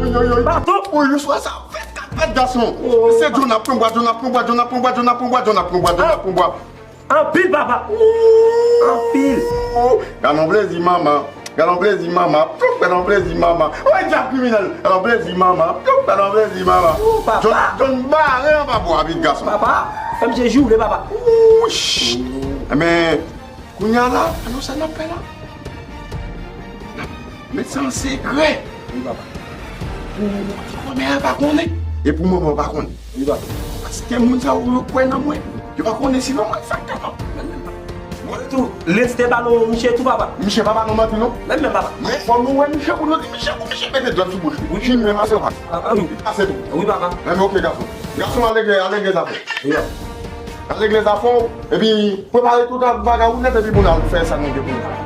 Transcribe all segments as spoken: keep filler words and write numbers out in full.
Yo, yo, yo. Baton. Ou, yo, swa sa. Vennkat vennkat, gason. Se John ap pran bwa, John ap pran bwa, John ap pran bwa, John ap pran bwa, John ap pran bwa, John ap pran bwa. Anpil, papa. Anpil. Gad on plezi, manman. Gad on plezi, manman. Ploup, gad on plezi, manman. Oy, djab kriminèl. Gad on plezi, manman. Ploup, gad on plezi, manman. Ou, papa. John, John bare anba bwa vit, gason. Papa, fè misye joure, papa. Wouch. Enben, kounye a la, ann wè sa n ap fè la. N ap met sa an sekrè. Wi, papa. Pou ti kòmè a pa konnen. E pou manman pa konnen. Wi, papa. Paske moun sa yo, yo kwè nan mwen. Yo pa konnen si non mwen fè kaka. Mwen tou, lè te balon, misye tou, papa. Misye pa ba nou manti, non. Menm, menm, papa. Men fò nou wè misye pou nou di misye pou misye mete dwèt sou bouch li. Wi. Wi, men pase pa. Ah, ah, wi. Pase tou. Wi, papa. Men, men, oke, gason. Gason, al regle, al regle zafè. Wi, papa. Al regle zafè w, epi prepare tout bagay ou nèt, epi pou n al fè sa nou gen pou n fè.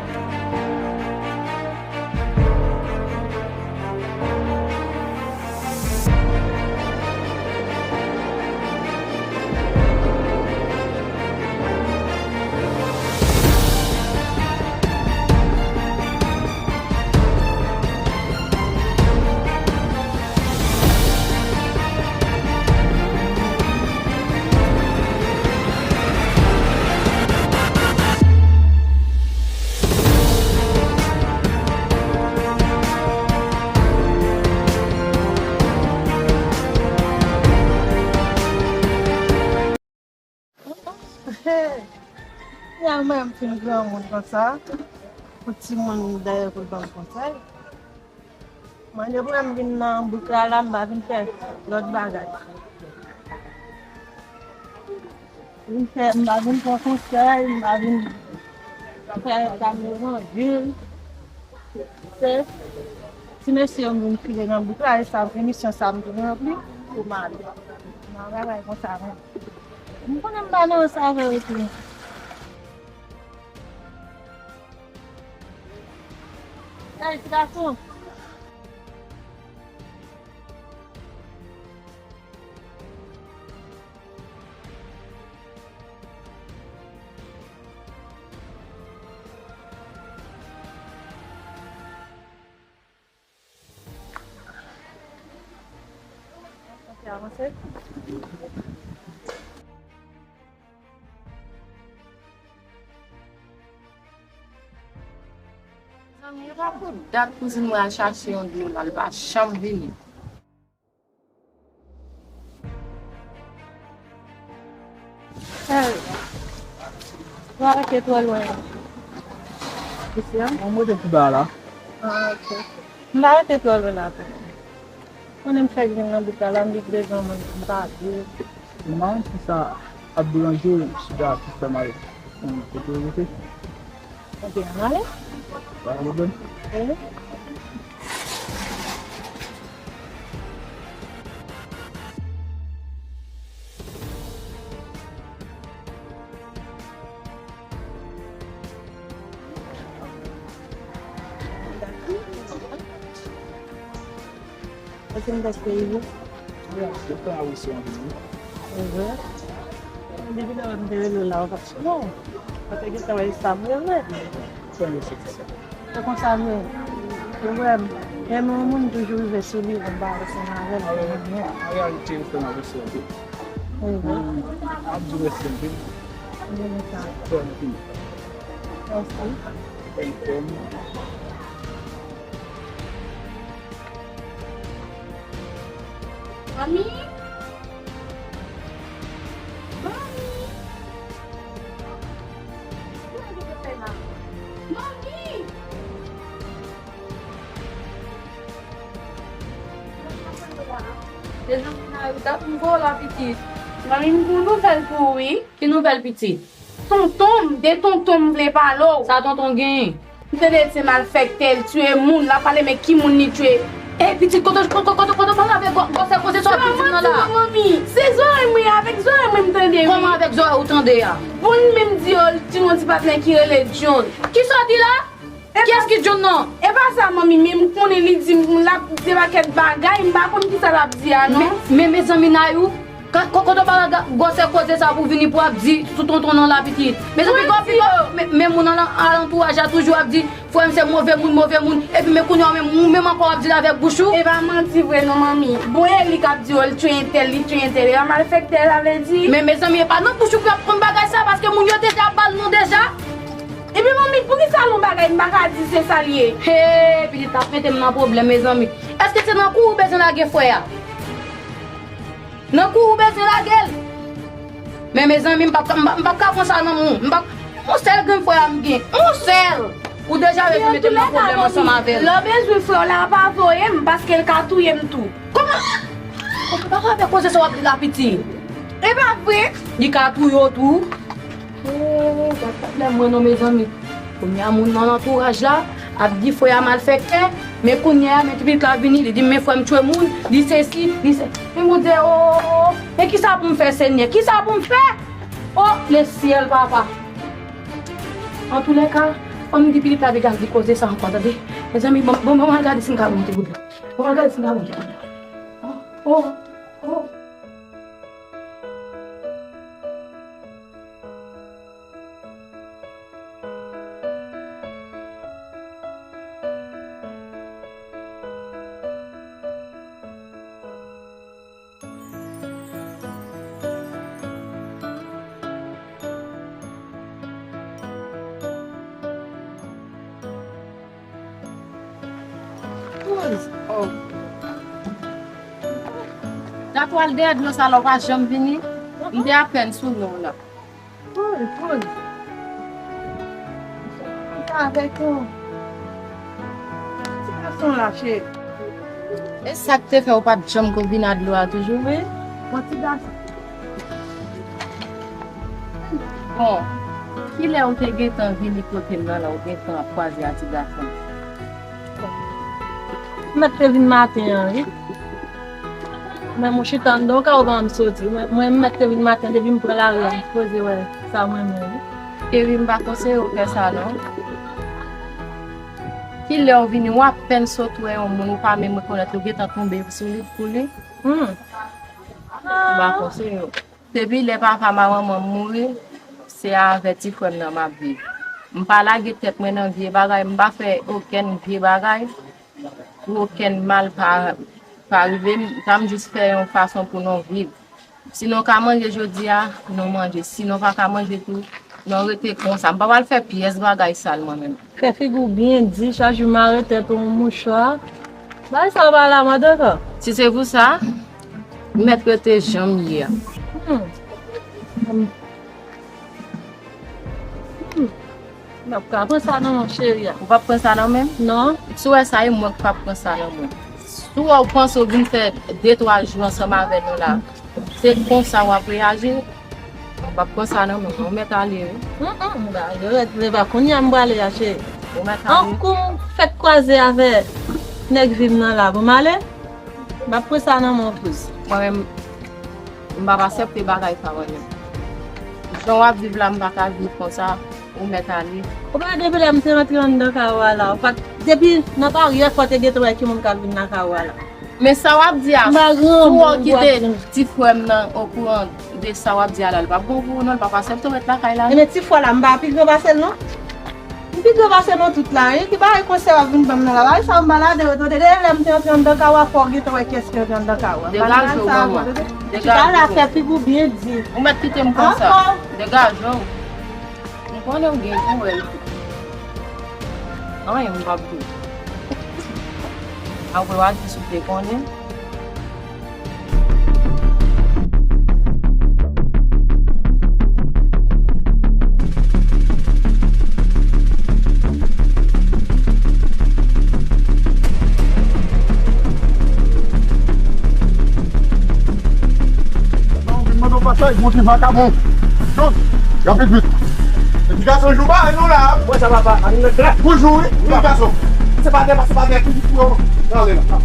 Finalman, m fin granmoun konsa. Pou timoun dèyè pou l ban m konsèy. Mwen, depi m vin nan bouk la, la, m pa vin fè lòt bagay. Vin fè, m pa vin pran konsèy, m pa vin fè sa m levanjil. Se ti mesye yo m vin file nan bouk la, e sa, emisyon sa m vin ranpli pou m ale. Nan bagay konsa, men. M konnen m pa nan sa vre tou. Hey, ti gason. Ok, avanse. Zanmi, e pa pou dat kouzin mwen al chache yon dlo la, li pa janm vini. Hey, ou arete twò lwen la. Isi a? Mwen rete pi ba la. Ah, ok. M pa rete twò lwen la tou. Konnen m fèk vin nan bouk la, la m vin bezwen mwen, m pa vle. M pa konn si sa ap deranje w, si sa ap fè mal. Kote w rete? Ok, ann ale. Pa gen pwoblèm. Wi. Èske m prèske rive? Wi, m te fè avanse anpil, wi. Mhm. Depi lè m te rele w la, ou pa t non. Ou te gentan wè sa m rele. Fè m reflechi sa. Se konsa m ye. Ou wè m, lè m wè yon moun toujou rive sou li, m pa ansanm avè l. An reyalite, an reyalite, ou fè m avanse anpil. Mhm. M ap di w mèsi anpil. M renmen sa. Fè anpil. Mèsi. Fè m, fè m. Manmi? Manmi? Kiyès ki te fè la? Manmi! Mezanmi, Nayou, dat m voye w la, pitit. Manmi, m gen yon nouvèl pou ou, wi. Ki nouvèl, pitit? Tonton m, de tonton m vle pale w. Sa tonton genyen? M tande se malfektè, l tiye moun, l ap pale men ki moun li tiye. Ey, pitit, kote, kote, kote, kote w pale avèk gwosè koze sa w ap di m nan la? Manmi, se zòrèy mwen, avèk zòrèy mwen m tande, wi. Kòman avèk zòrèy ou tande a? Bon, l menm di yo, l di yon ti patnè ki rele John. Kisa w di la? Kiyès ki John nan? E pa sa, manmi, men m konnen li di m, l ap di pakèt bagay, m pa konn kisa l ap di a, non. Men, men, mezanmi, Nayou, Kote w pral gwosè koze sa pou vini pou ap di sou tonton nan la pitit. Mezanmi, gwo piga, men, men moun nan alantouraj la toujou ap di, frè m se move moun, move moun. Epi men kounye a menm, ou menm ankò w ap di l avèk bouch ou. E pa manti vre non, manmi. Bon, e li k ap di w, l tchwe entèl, li tchwe entèl. E pa malfektè, sa vle di. Men, mezanmi, e pa nan bouch ou pou y ap konn bagay sa, paske moun yo deja ba l non deja. Epi, manmi, poukisa l yon bagay m pa ka di se sa l ye? He, pitit ap mete m nan pwoblèm, mezanmi. Èske se nan kou ou bezwen lage frè a? Nan kou ou bezwen lage l. Men, mezanmi, m p ap, m p ap, m p ap ka pran sa nan men w. M p ap, yon sèl grenn frè a m gen. Yon sèl. Ou deja bezwen mete m nan pwoblèm ansanm avè l. Lè w bezwen frè w la, pa voye m, paske l ka touye m tou. Kòman? Ou pa ka fè koze sa w ap di la, pitit. E pa vre? Li ka touye w tou. Oh, gad pwoblèm mwen non, mezanmi. Kounye a, moun nan antouraj la ap di frè a malfektè, men kounye a, men pitit la vini, li di, men frè m tchwe moun, li sesi, li se. Men Bondye, oh, oh, oh, men kisa pou m fè, Senyè? Kisa pou m fè? Oh, lesyèl, papa. Antoulèka, fò m di pitit la degaje koze sa ankò, tande. Mezanmi, bon, bon, bon, m al gade si m ka wè yon ti bout dlo. Bon, m al gade si m ka wè yon ti bout dlo. Oh, oh, oh. Kouz. Oh. Gatwal dèyè dlo sa la, w pa janm vini. M te apèn sou non w la. Kouz, kouz. Sa avèk ou? Ti gason la, cheri. E sa k te fè w pa t janm ko vin a dlo a toujou? Wi, bon ti gason. Bon, kilè ou te gentan vini kote m nan la, ou gentan ap kwaze a ti gason? M mèt te vin maten an, wi. Mwen, mwen chita anndan, ou ka wè m soti. Mwen, mwen, m mèt te vin maten, depi m pran lari a, m sipoze wè sa mwen menm, wi. Cheri, m pa konseye w fè sa, non. Kilè w vini, w apèn sot wè yon moun, ou pa menm rekonèt, ou gentan tonbe sou li, pou li. Hmm. M pa konseye w. Depi lè papa m a manman m mouri, se avè ti frè m nan m ap viv. M pa lage tèt mwen nan vye bagay, m pa fè okenn vye bagay pou okenn mal pa, pa rive m. Sa m jis fè yon fason pou nou viv. Si nou ka manje jodi a, nou manje. Si nou pa ka manje tou, nou rete konsa. M pa pral fè pyès bagay sal mwen menm. Fè figi w byen di, chak jou mare tèt ou yon mouchwa. Bagay sa yo pa la mòd ankò. Si se pou sa, m mèt rete jan m ye a. Hmm. Hmm. M p ap ka pran sa nan men w, cheri a. Ou p ap pran sa nan men m? Non. Si w wè sa, e mwen k p ap pran sa nan men w. Si w wè w panse w vin fè de twa jou ansanm avè nou la, se konsa w ap reyaji? Ou p ap pran sa nan men w, non, ou mèt ale, wi. Hum, hum, m pa ale, rete, se pa kounye a m prale a, cheri. Ou mèt ale. An kou m fèk kwaze avè nèg vi m nan la, pou m ale? M p ap pran sa nan men w, kouz. Mwen menm, m p ap aksepte bagay sa, mwen menm. Jan w ap viv la, m pa ka viv konsa. Ou mèt ale. Ou pa wè depi lè m te rantre anndan kay ou a la, ou pa t, depi nan paryè fò w te gentan wè ki moun k ap vin nan kay ou a la. Men sa w ap di a, si w kite ti frè m nan okouran de sa w ap di a la, li p ap bon pou ou non, li p ap aksepte w ret lakay la. Ebyen ti frè la, m pa pi gran pase l non. M pi gran pase nou tout la, wi. Ki bagay konsèy w ap vin ban m nan la? Bagay sa yo m pa ladan yo, tande. Depi lè m te rantre anndan kay ou a, fò w gentan wè kiyès ki rantre anndan kay ou a. Degaje w, manman. Degaje w. Chita la, fè figi w byen di. Ou mèt kite m konsa. Degaje w. M konnen w gen pou wè l tou. Anyen m p ap di w. Apre w a di si w te konnen. Mwen vin mande w pasaj, mwen ki vakabon. Jòj, y ap vit vit. Epi gason jou ba nou la. Mwen sa papa, a nou nèt la. Bonjou, wi, wi, gason. Se pa dè, se pa dè, ki di pou yo. Nan ale la.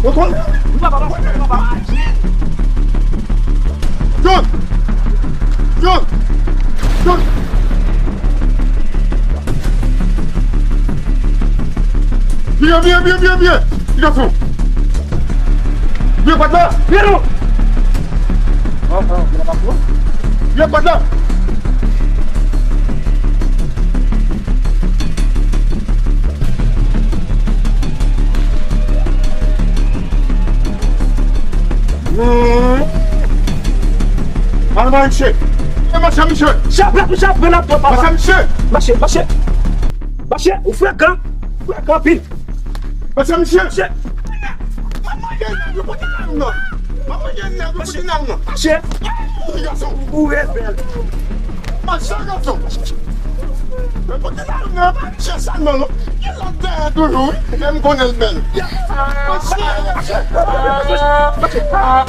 Yo konn. Wi, papa, papa, papa. Jòj! Jòj! Jòj! Byen, byen, byen, byen, byen! Ti gason! Vye pòt la! Vye non! Vye pòt la! Al mache! E mache, misye! Chaplet ou chaplet la, papa! Mache, misye! Mache, mache! Mache, ou frekan! Ou frekan anpil! Mache, misye! Mache! Manman gen nèg, yo pote nan nou nan! Manman gen nèg, yo pote nan nou nan! Mache! Ou rebèl! Mache, gason! Yo pote nan nou nan! Mache sèlman, non! Gen lòt dèyè toujou, wi! Men m konnen l bèl! Mache! Mache! Mache! Mache!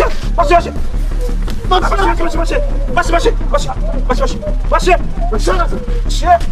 Mache! Mache! Mache! Mache! Mache! Mache! Mache! Mache! Mache! Mache! Mache! Mache! Mache! Mache! Mache!